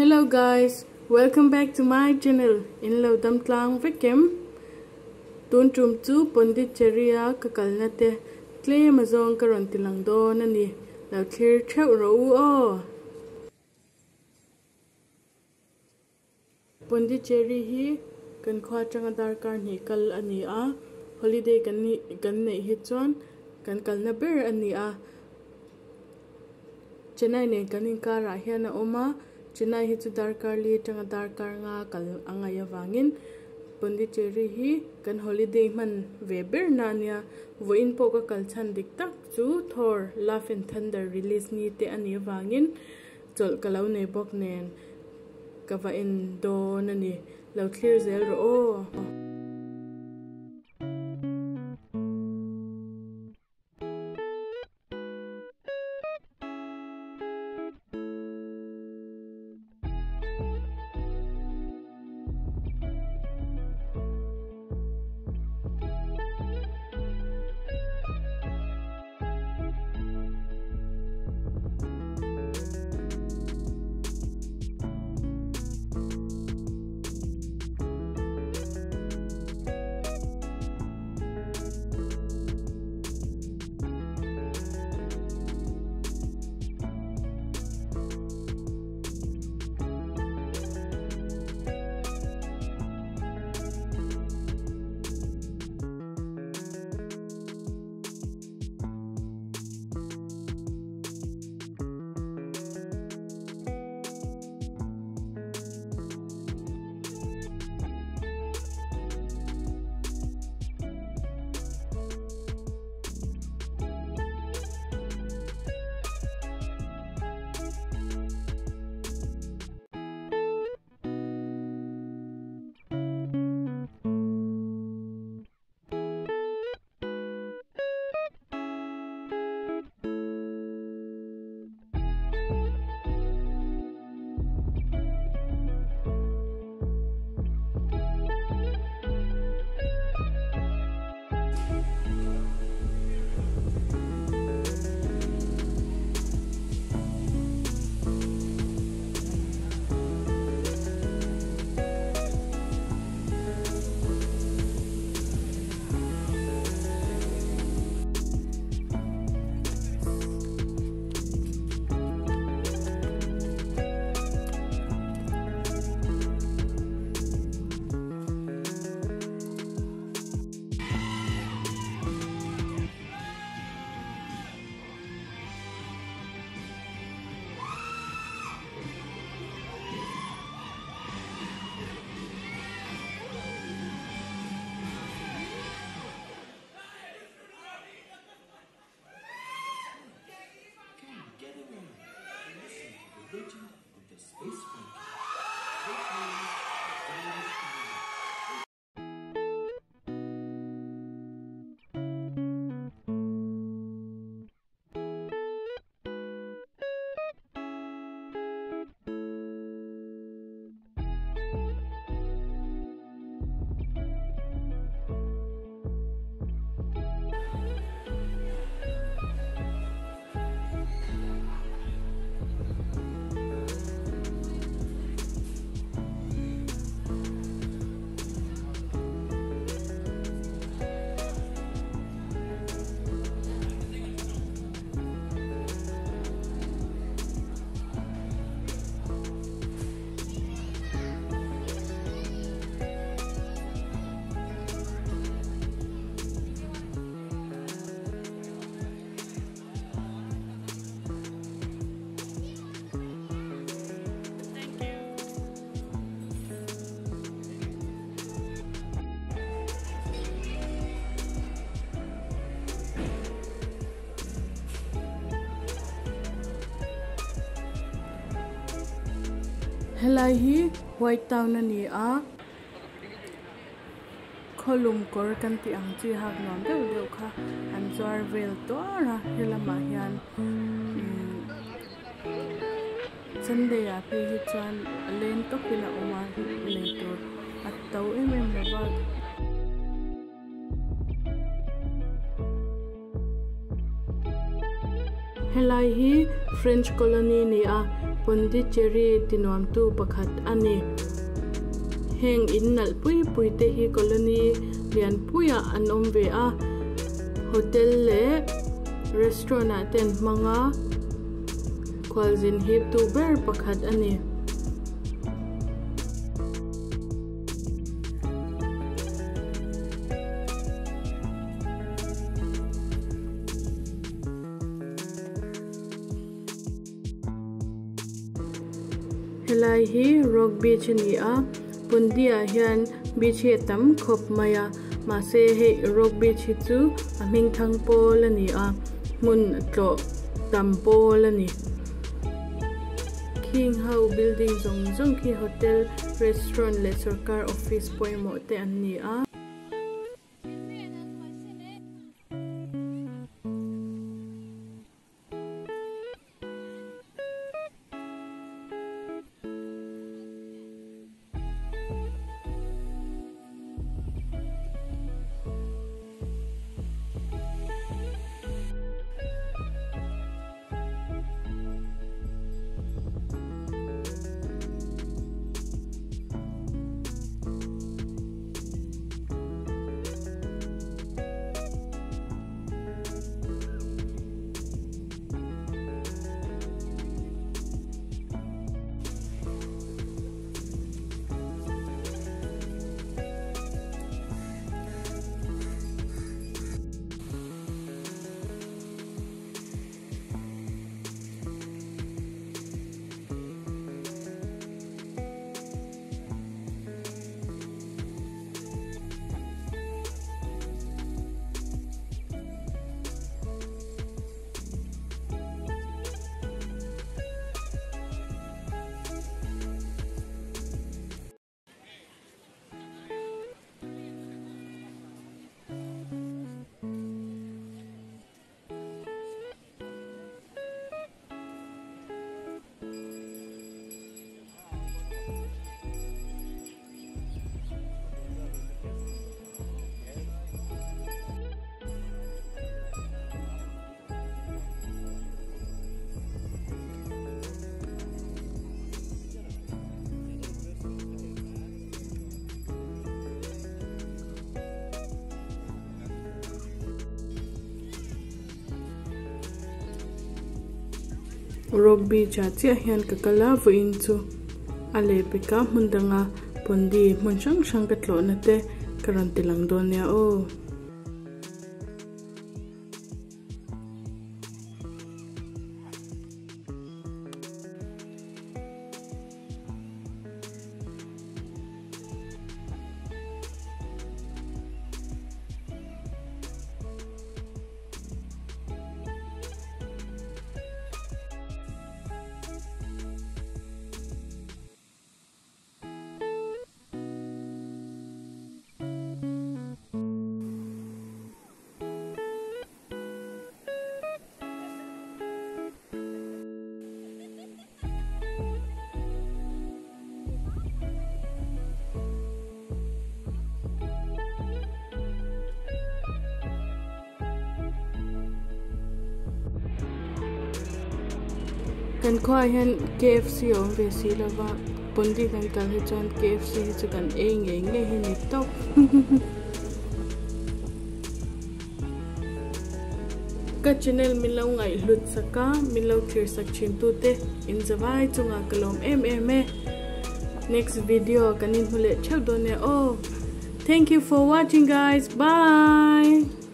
Hello guys, welcome back to my channel in lo dam tlang vek em? Tun tum chu Pondicherry a ka kalna te tlem azawng ka rawn ti lang dawn a ni. Lo thlir theuh rawh u aw. Pondicherry hi kan khua atanga darkar hnih kal a ni a, holiday kan nih kan neih hi chuan kan kalna ber a ni a. Chennai nen kan inkarah hian a awm a, Chennai hi chu darkar li atanga darkar nga kal a ngaih avangin Pondicherry hi kan holiday hman ve ber na a nia. Vawiin pawh ka kal chhan dik tak chu Thor Love and Thunder release ni te a nih avangin chawlh ka lo nei bawk nen ka va en dawn a ni. Lo thlir zel rawh aw. Helai hi white town a ni a khawlum kawr kan tih ang chi hak nuam deuh deuh kha an zuar vel tuar a helamah hian imm sunday ah phei hi chuan a leng tawpin a awm a lei tur a to em em lo va. Helai hi French colony a ni a. Pondicherry tinuamtu pakhat a ni. Heng in nalh pui pui te hi colony lian puiah an awm ve a, hotel leh restaurant ah te an hmang a, khualzin hiptu ber pakhat a ni. Helai hi rock beach a ni a Pundi ah hian beach hi a tam khawp mai a mahse hei rock beach hi chu a hming thang pawl a ni a hmun tlawh tam pawl a ni. Khing ho building zawng zawng khi hotel restaurant leh sorkar office pawimawh te an ni a. Rock beach ah chiah hian ka kal a vawiin chu a leh peka hmun danga Pondi hmun hrang hrang ka tlawhna te ka rawn ti lang dawn nia aw. Kan khuaah hian KFC a awm ve si lova Pondi kan kal hi chuan KFC hi chu kan ei ngei ngei hi ni tawp. Ka channel min lo ngaihhlut sak a, min lo thlir sak thin tute in zavai chungah ka lawm em em e. Next video kan inhmu leh theuh dawn e aw. Thank you for watching guys. Bye.